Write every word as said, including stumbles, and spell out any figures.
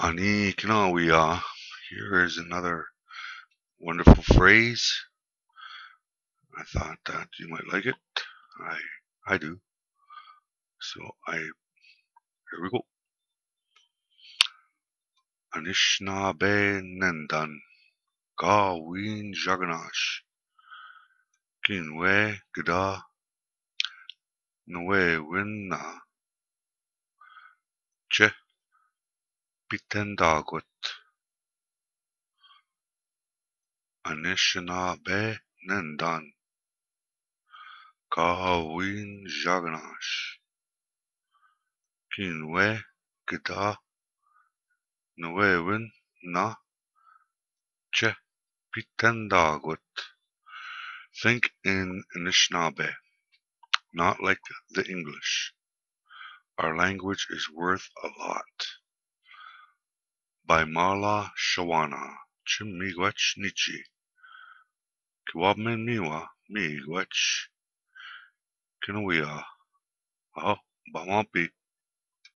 Ani kina wia. Here is another wonderful phrase. I thought that you might like it. I I do. So I here we go. Anishinaabe nendan, ka win jagnash, kinwe gda nwe winna che pitendagot. Anishinaabe nendan, ka win jagnash, kinwe gda nwe winna che pitendagot. Think in Anishinaabe, not like the English. Our language is worth a lot. By Marla Shawana. Chim mi gwach nichi. Kiwab men miwa mi gwach. Kinawia. Aho, bamapi.